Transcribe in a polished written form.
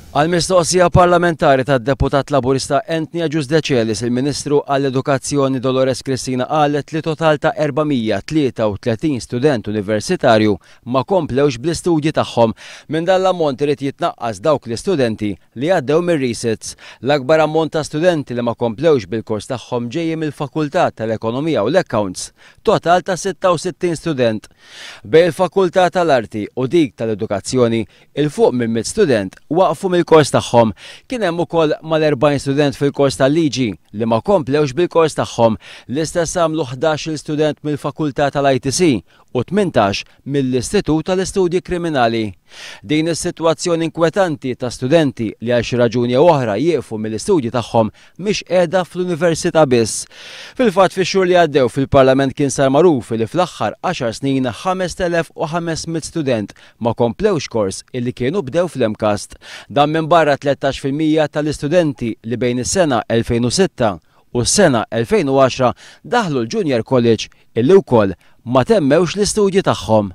Għal mistoqsija parlamentari tad-deputat Laburista Anthony Agius Decelis, il-Ministru għall-Edukazzjoni Dolores Cristina qalet li total ta' 433 student universitarju ma komplewx bl-istudji tagħhom. Minn dan l-ammont irid jitnaqqas dawk l-istudenti li għaddew mir-resits. L-akbar ammont ta' studenti li ma komplewx bil-kors tagħhom ġejjin mill-Fakultà tal-Ekonomija u l-Accounts, total ta' 66 student. Bejn il-Fakultà tal-Arti u dik tal-Edukazzjoni, 'il fuq minn 100 student waqfu mill-kors tagħhom. Kien hemm ukoll mal-40 student fil-kors tal-Liġi li ma komplewx bil-kors tagħhom. L-istess għamlu 11-il student mill-Fakultà tal-ITC u 18 mill-Istitut tal-Istudji Kriminali. Din is-sitwazzjoni inkwetanti ta' studenti li għal xi raġuni jew oħra jieqfu mill-istudji tagħhom mhix qiegħda fl-università biss. Fil-fatt fix-xhur li għaddew fil-Parlament kien sar magħruf li fl-aħħar għaxar snin 5,500 student ma komplewx kors illi kienu bdew fl-MCAST. Dan minbarra 13% tal-istudenti li bejn is-sena 2006 u s-sena 2010 daħlu l-Junior College illi wkoll ma temmewx l-istudji tagħhom.